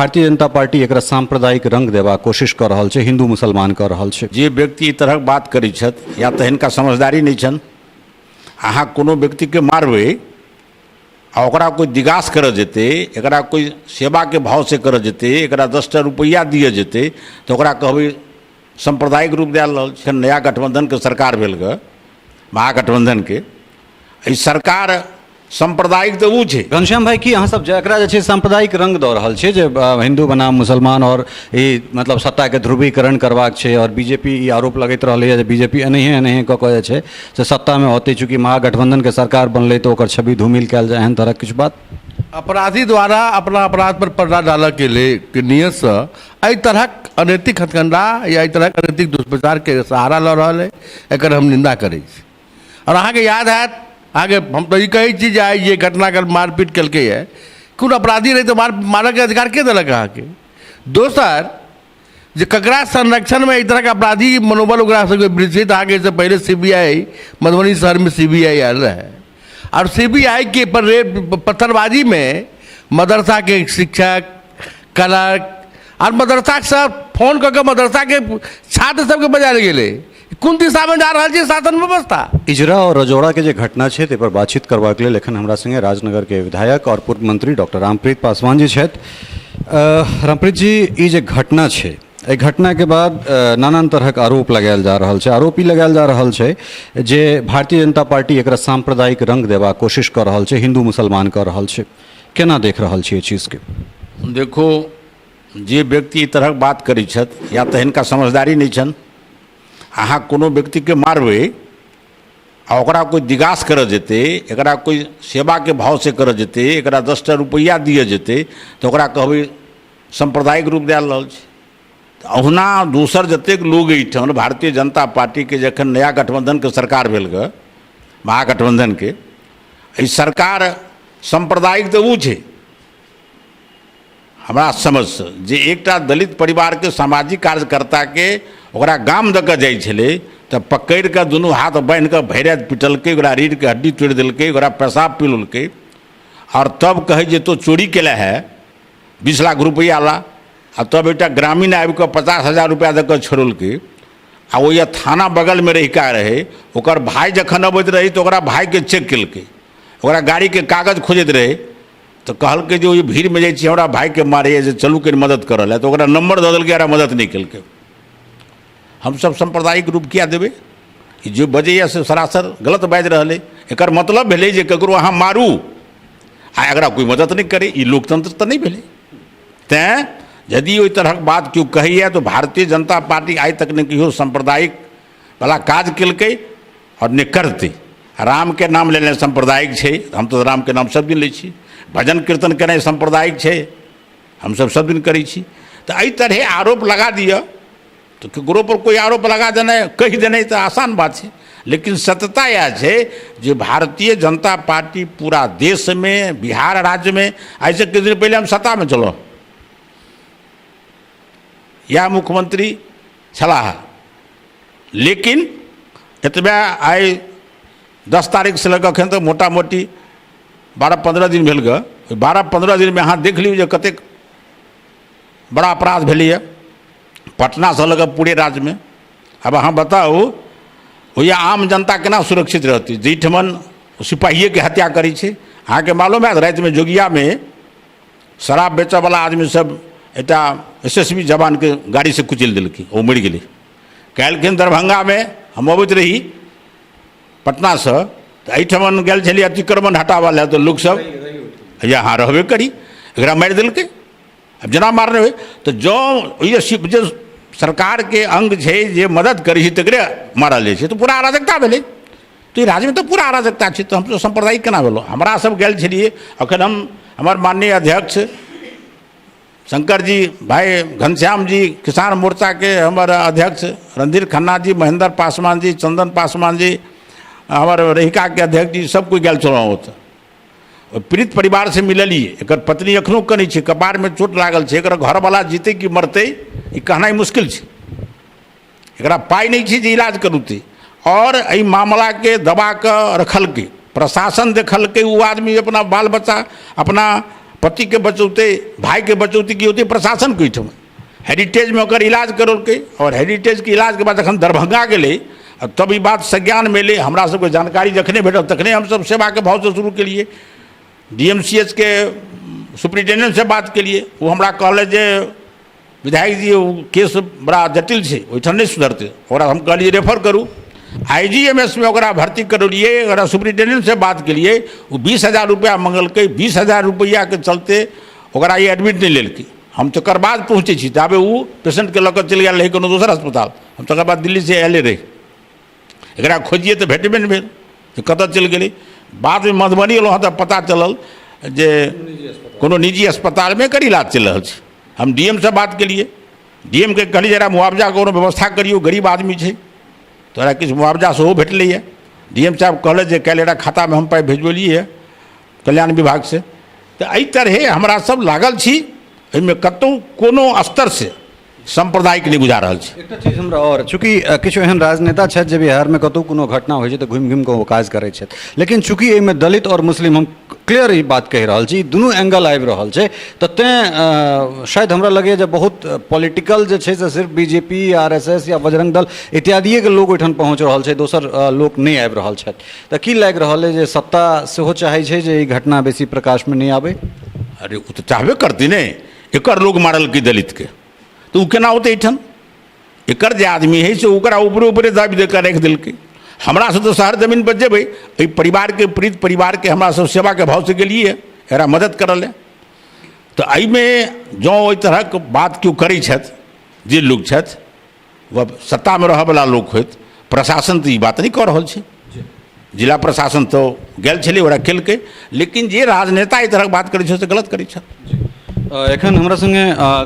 Bharatiya Janata party एकरा सांप्रदायिक रंग देबाक कोशिश कऽ रहल छै, हिन्दू मुसलमान कऽ रहल छै। जे व्यक्ति ई तरहक बात करै छथि, या तऽ हिनका समझदारी नहि छनि। अहाँ कोनो व्यक्तिके मारबै आ ओकरा कोइ दिगास करऽ जेतै, एकरा कोइ सेवाके भावसँ करऽ जेतै, एकरा 10टा रुपैआ दिअ जेतै, तऽ ओकरा कहबै साम्प्रदायिक रूप दए रहल छै। नया गठबन्धनके सरकार भेल गऽ, महागठबन्धनके, एहि सरकार साम्प्रदायिक तऽ ओ छै। घनश्याम भाई, की अहाँ सब एकरा जे छै सांप्रदायिक रंग दऽ रहल छै जे हिन्दू बनाम मुसलमान और ई मतलब सत्ताके ध्रुवीकरण करबाक छै, और बीजेपी ई आरोप लगैत रहलैए जे बीजेपी एनाहिए एनाहिए कऽ कऽ जे छै से सत्तामे औतै, चूँकि महागठबंधनके सरकार बनलै तऽ ओकर छवि धूमिल कयल जाय, एहन तरहक किछु बात? अपराधी द्वारा अपना अपराध पर पर्दा डालऽके लेल के नियतसँ एहि तरहक अनैतिक हथकंडा या एहि तरहक अनैतिक दुष्प्रचारके सहारा लऽ रहल अइ, एकर हम निंदा करै छी। आओर अहाँके याद हैत, अहाँके हम तऽ ई कहै छी जे आइ जे घटनाके मारपीट केलकैए, कोनो अपराधी रहै तऽ मारऽके अधिकार के देलक अहाँके? दोसर जे ककरा संरक्षणमे एहि तरहके अपराधी मनोबल ओकरा सबके वृद्धि छै, तऽ अहाँके एहिसँ पहिले सी बी I, Madhubani शहरमे सी बी I आयल रहै, आओर सी बी I के पर रेड पत्थरबाजीमे मदरसाके शिक्षक, क्लर्क आओर मदरसाके सब फोन कऽ कऽ मदरसाके छात्र सबके बजायल गेलै। कोन दिशामे जा रहल छै शासन व्यवस्था? इजरा और रजौड़ा के जे घटना छै ताहि पर बातचीत करबाक लेल एखन हमरा संगे राजनगर के विधायक और पूर्व मंत्री डॉक्टर रामप्रीत पासवान जी छथि। रामप्रीत जी, ई जे घटना छै, एहि घटना के बाद नानान तरहक आरोप लगायल जा रहल छै। आरोप ई लगायल जा रहल छै जे भारतीय जनता पार्टी एकरा सांप्रदायिक रंग देबाक कोशिश कऽ रहल छै, हिन्दू मुसलमान कऽ रहल छै। केना देख रहल छी एहि चीजके? देखू, जे व्यक्ति ई तरहक बात करै छथि, या तऽ हिनका समझदारी नहि छनि। अहाँ कोनो व्यक्तिके मारबै आ ओकरा कोइ दिगास करऽ जेतै, एकरा कोइ सेवाके भावसँ करऽ जेतै, एकरा 10टा रुपैआ दिअ जेतै, तऽ ओकरा कहबै साम्प्रदायिक रूप दए रहल छै। तऽ अहुना दोसर जतेक लोग एहिठाम भारतीय जनता पार्टीके जखन नया गठबन्धनके सरकार भेल गऽ, महागठबन्धनके, एहि सरकार साम्प्रदायिक तऽ ओ छै। हमरा समझसँ जे एकटा दलित परिवारके सामाजिक कार्यकर्ताके ओकरा गाम दऽ कऽ जाइ छलै तऽ पकड़ि कऽ दुनू हाथ बान्हि कऽ भरि राति पिटलकै, ओकरा रीढ़के हड्डी तोड़ि देलकै, ओकरा पेशाब पिलौलकै, आओर तब कहै जे तो चोरी केले है, 20 लाख रुपैआ ला। आ तब एकटा ग्रामीण आबि कऽ 50,000 रुपैआ दऽ कऽ छोड़लकै। आ ओहि थाना बगलमे रहिका रहै, ओकर भाय जखन अबैत रहै तऽ ओकरा भायके चेक केलकै, ओकरा गाड़ीके कागज खोजैत रहै तऽ कहलकै जे ओहि भीड़मे जाइ छी, हमरा भायके मारैए, जे चलू कनि मदद करऽ लए, तऽ ओकरा नम्बर दऽ देलकै, एकरा मदद नहि केलकै। हमसभ साम्प्रदायिक रूप किया देबै? ई जे बजैए से सरासर गलत बाजि रहल अइ। एकर मतलब भेलै जे ककरो अहाँ मारू आ एकरा कोइ मदद नहि करै, ई लोकतंत्र तऽ नहि भेलै। तैँ यदि ओहि तरहक बात केओ कहैए तऽ भारतीय जनता पार्टी आइ तक नहि कहियो साम्प्रदायिक वला काज केलकै आओर नहि करतै। रामके नाम लेनाइ साम्प्रदायिक छै, हम तऽ रामके नाम सब दिन लै छी। भजन कीर्तन केनाइ साम्प्रदायिक छै, हमसब सब दिन करै छी। तऽ एहि तरहे आरोप लगा दिअ तऽ ककरो पर कोइ आरोप लगा देनाइ, कहि देनाइ तऽ आसान बात छै, लेकिन सत्यता इएह छै जे भारतीय जनता पार्टी पूरा देशमे, बिहार राज्यमे, आइसँ किछु दिन पहिले हम सत्तामे छलहुँ, इएह मुख्यमंत्री छलाह, लेकिन एतबे आइ 10 तारीखसँ लऽ कऽ एखन तक मोटा मोटी 12-15 दिन भेल गऽ। ओहि 12-15 दिनमे अहाँ देख लियौ जे कतेक बड़ा अपराध भेलैए पटनासँ लऽ कऽ पूरे राज्यमे। आब अहाँ बताउ, ओहि आम जनता केना सुरक्षित रहतै जाहिठमन सिपाहिएके हत्या करै छै? अहाँके मालूम हैत रातिमे जोगियामे शराब बेचऽवला आदमी सब एकटा एस एस बी जवानके गाड़ीसँ कुचलि देलकै, ओ मरि गेलै। काल्हिखिन दरभंगामे हम अबैत रही पटनासँ तऽ एहिठमन गेल छलियै अतिक्रमण हटाबऽ लए, तऽ लोकसभ या अहाँ रहबे करी, एकरा मारि देलकै। आब जेना मारने होइ तऽ जँ ओहि जे सरकारके अङ्ग छै जे मदद करै छै तकरे मारल जाइ छै तऽ पूरा अराजकता भेलै। तऽ ई राज्यमे तऽ पूरा अराजकता छै, तऽ हमसभ साम्प्रदायिक केना भेलहुँ? हमरा सब गेल छलियै अखन हम, हमर माननीय अध्यक्ष शंकर जी, भाई घनश्याम जी, किसान मोर्चाके हमर अध्यक्ष रणधीर खन्ना जी, महेंद्र पासवान जी, चंदन पासवान जी, हमर रहिकाके अध्यक्ष जी, सब कोइ गेल छलहुँ ओतऽ। पीड़ित परिवारसँ मिललियै। एकर पत्नी एखनो कनै छै, कपारमे चोट लागल छै, एकर घरवला जीतै कि मरतै ई कहनाइ मुश्किल छै। एकरा पाइ नहि छै जे इलाज करौतै। आओर एहि मामलाके दबा कऽ रखलकै प्रशासन, देखलकै ओ आदमी अपना बाल बच्चा अपना पतिके बचौतै, भाइके बचौतै कि औतै प्रशासनके ओहिठाम? हेरिटेजमे ओकर इलाज करौलकै आओर हेरिटेजके इलाजके बाद जखन दरभंगा गेलै तब ई बात संज्ञानमे एलै। हमरा सबके जानकारी जखने भेटल तखने हमसब सेवाके भावसँ शुरू केलियै। DMCH के सुपरिटेंडेंटसँ बात केलियै, ओ हमरा कहलथि जे विधायक जी ओ केस बड़ा जटिल छै, ओहिठाम नहि सुधरतै। ओकरा हम कहलियै रेफर करू। IGMS मे ओकरा भर्ती करौलियै, ओकरा सुपरिटेंडेंटसँ बात केलियै, ओ 20,000 रुपैआ मङ्गलकै। 20,000 रुपैआके चलते ओकरा ई एडमिट नहि लेलकै। हम तकर बाद पहुँचै छी ताबे ओ पेशेंटके लऽ कऽ चलि गेल रहै कोनो दोसर अस्पताल। हम तकर बाद दिल्लीसँ आयले रही, एकरा खोजिए तऽ भेटबे नहि भेल जे कतऽ चलि गेलै। बादमे मधुबनी एलहुँ हँ तऽ पता चलल जे कोनो निजी अस्पतालमे एकर इलाज चलि रहल छै। हम डी एम सँ बात केलियै, डी एम के कहलियै जरा मुआवजाके कोनो व्यवस्था करियौ, गरीब आदमी छै, तोरा किछु मुआवजा सेहो भेटलैए। डी एम साहब कहलथि जे काल्हि एकरा खातामे हम पाइ भेजबेलियै कल्याण विभागसँ। तऽ एहि तरहे हमरा सब लागल छी, एहिमे कतहु कोनो स्तरसँ साम्प्रदायिक नहि बुझा रहल छै। एकटा चीज हमरा आओर, चूँकि किछु एहन राजनेता छथि जे बिहारमे कतहु कोनो घटना होइ छै तऽ घुमि घुमि कऽ ओ काज करै छथि, लेकिन चूँकि एहिमे दलित आओर मुस्लिम, हम क्लियर ई बात कहि रहल छी, ई दुनू एंगल आबि रहल छै, तऽ तेँ शायद हमरा लगैए जे बहुत पॉलिटिकल जे छै से सिर्फ B J P, R S S या बजरंग दल इत्यादिएके लोक ओहिठाम पहुँच रहल छै, दोसर लोक नहि आबि रहल छथि। तऽ की लागि रहल अइ जे सत्ता सेहो चाहै छै जे ई घटना बेसी प्रकाशमे नहि आबै? अरे ओ तऽ चाहबे करतै ने, एकर लोक मारलकै दलितके तऽ ओ केना औतै एहिठाम? एकर जे आदमी हइ से ओकरा ऊपरे ऊपरे दाबि दऽ कऽ राखि देलकै। हमरा सब तऽ शहर जमीन पर जेबै, एहि परिवारके पीड़ित परिवारके हमरा सब सेवाके भावसँ गेलियै एकरा मदद करऽ लए। तऽ एहिमे जँ ओहि तरहक बात केओ करै छथि, जे लोक छथि वा सत्तामे रहऽवला लोक होथि, प्रशासन तऽ ई बात नहि कऽ रहल छै। जिला प्रशासन तऽ गेल छलै, ओकरा केलकै, लेकिन जे राजनेता एहि तरहक बात करै छै से गलत करै छथि। एखन हमरा संगे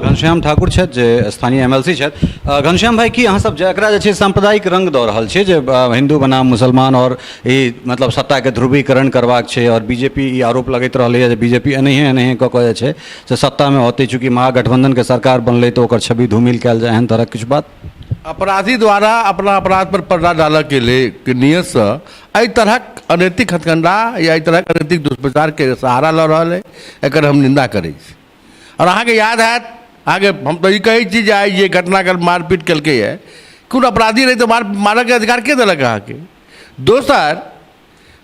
घनश्याम ठाकुर छथि जे स्थानीय एम एल सी छथि। घनश्याम भाई, की अहाँ सब एकरा जे छै सांप्रदायिक रंग दऽ रहल छियै जे हिन्दू बनाम मुसलमान आओर ई मतलब सत्ताके ध्रुवीकरण करबाक छै, आओर बी जे पी ई आरोप लगैत रहलैए जे बी जे पी एनाहिए एनाहिए कऽ कऽ जे छै से सत्तामे औतै, चूँकि महागठबंधनके सरकार बनलै तऽ ओकर छवि धूमिल कयल जाय, एहन तरहक किछु बात? अपराधी द्वारा अपना अपराध पर पर्दा डालऽके लेल नियतसँ एहि तरहक अनैतिक हथकंडा या एहि तरहक अनैतिक दुष्प्रचारके सहारा लऽ रहल अइ, एकर हम निन्दा करै छी। आओर अहाँके याद हैत, अहाँके हम तऽ ई कहै छी जे आइ जे घटनाके मारपीट केलकैए, कोनो अपराधी रहै तऽ मारऽके अधिकार के देलक अहाँके? दोसर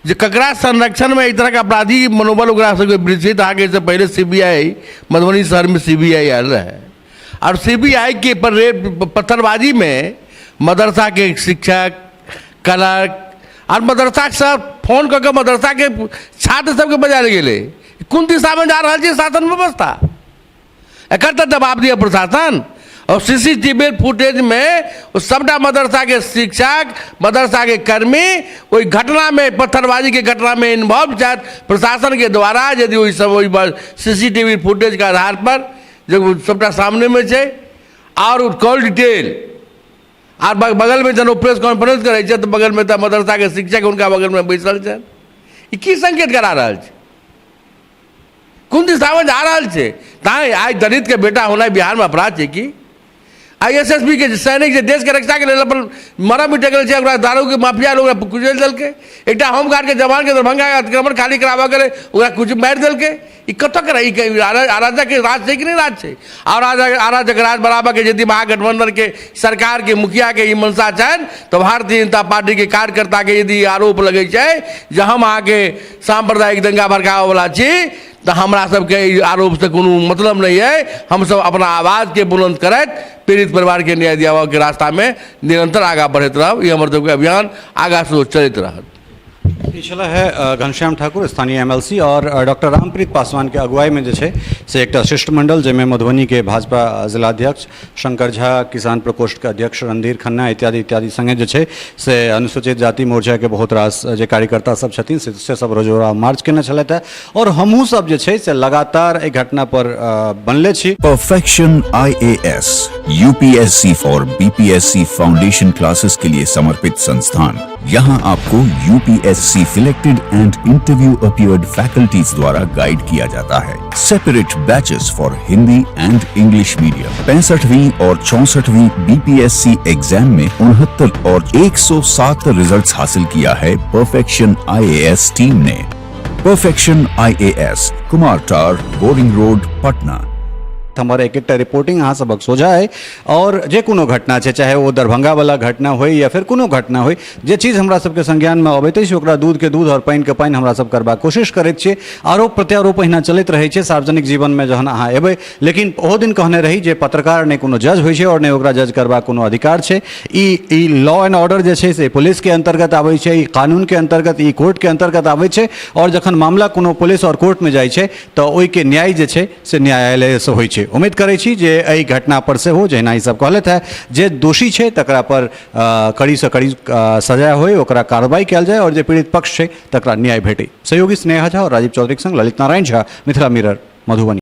जे ककरा संरक्षणमे एहि तरहके अपराधी मनोबल ओकरा सबके वृद्धि छै। तऽ अहाँके एहिसँ पहिले सी बी I, Madhubani शहरमे सी बी I आयल रहै, आओर सी बी I के पर रेप पत्थरबाजीमे मदरसाके शिक्षक, क्लर्क आओर मदरसाके सब फोन कऽ कऽ मदरसाके छात्र सबके बजायल गेलै। कोन दिशामे जा रहल छै शासन व्यवस्था? एकर तऽ जवाब दिअ प्रशासन। और सी सी टी वी फुटेजमे ओ सबटा मदरसाके शिक्षक, मदरसाके कर्मी ओहि घटनामे, पत्थरबाजीके घटनामे इन्वॉल्व छथि। प्रशासनके द्वारा यदि ओहि सब ओहि सी सी टी वी फुटेजके आधार पर जे सबटा सामनेमे छै आओर कॉल डिटेल आर बगलमे जहन ओ प्रेस कॉन्फ्रेंस करै छै तऽ बगलमे तऽ मदरसाके शिक्षक हुनका बगलमे बैसल छनि। ई की संकेत करा रहल छै? कोन दिशामे जा रहल छै? तैँ आइ दलितके बेटा होनाइ बिहारमे अपराध छै की? I S S पी के सैनिक जे देशके रक्षाके लेल अपन मरम मिटै गेल छै, ओकरा दारूके माफिया लोग ओकरा कुचलि देलकै। एकटा होमगार्डके जवानके दरभंगा अतिक्रमण खाली कराबऽ गेलै, ओकरा कुछ मारि देलकै। ई कतऽ के ई अराजक राज छै कि नहि राज छै? अराजक राज बनाबऽके यदि महागठबंधनके सरकारके मुखियाके ई मंशा छनि तऽ भारतीय जनता पार्टीके कार्यकर्ताके यदि आरोप लगै छै जे हम अहाँके साम्प्रदायिक दंगा भड़काबऽवला छी, तऽ हमरा सबके ई आरोपसँ कोनो मतलब नहि अइ। हमसब अपना आवाजके बुलंद करैत पीड़ित परिवारके न्याय दियाबऽके रास्तामे निरन्तर आगाँ बढ़ैत रहब। ई हमर सबके अभियान आगाँ सेहो चलैत रहत। ई छलै है घनश्याम ठाकुर, स्थानीय एम एल सी, आओर डॉक्टर रामप्रीत पासवान के अगुवाई में जे छै से एकटा शिष्टमंडल, जाहिमे मधुबनी के भाजपा जिलाध्यक्ष शंकर झा, किसान प्रकोष्ठ के अध्यक्ष रणधीर खन्ना इत्यादि इत्यादि संगे जे छै से अनुसूचित जाति मोर्चा के बहुत रास जे कार्यकर्ता सब छथिन से सब रजौड़ा मार्च केने छलथि है। आओर हमहूँ सब जे छै से लगातार एहि घटना पर बनले छी। Perfection I A S UPSC और बीपीएससी फाउंडेशन क्लासेस के लिए समर्पित संस्थान। यहाँ आपको UPSC selected and interview appeared faculties द्वारा गाइड किया जाता है। Separate batches for Hindi and English medium. 65वीं और 64वीं बीपीएससी एग्जाम में 69 और 107 रिजल्ट्स हासिल किया है परफेक्शन आईएएस टीम ने। Perfection IAS, Kumar Tar, Boring Road, Patna. हमर एक एकटा रिपोर्टिंग अहाँ सबक सोझा अइ आओर जे कोनो घटना छै, चाहे ओ दरभंगावला घटना होइ या फेर कोनो घटना होइ, जे चीज हमरा सबके संज्ञानमे अबैत अछि ओकरा दूधके दूध आओर पानिके पानि हमरा सब करबाक कोशिश करैत छियै। आरोप प्रत्यारोप अहिना चलैत रहै छै सार्वजनिक जीवनमे जहन अहाँ एबै, लेकिन ओहो दिन कहने रही जे पत्रकार नहि कोनो जज होइ छै आओर नहि ओकरा जज करबाक कोनो अधिकार छै। ई ई लॉ एंड ऑर्डर जे छै से पुलिसके अन्तर्गत आबै छै, ई कानूनके अन्तर्गत, ई कोर्टके अन्तर्गत आबै छै आओर जखन मामला कोनो पुलिस आओर कोर्टमे जाइ छै तऽ ओहिके न्याय जे छै से न्यायालयसँ होइ छै। उम्मीद करै छी जे एहि घटनापर सेहो जहिना ई सब कहलथि हेँ जे दोषी छै तकरा पर कड़ीसँ कड़ी सजा होइ, ओकरा कार्रवाई कयल जाय आओर जे पीड़ित पक्ष छै तकरा न्याय भेटै। सहयोगी स्नेहा झा आओर राजीव चौधरीक संग ललित नारायण झा, मिथिला मिरर, मधुबनी।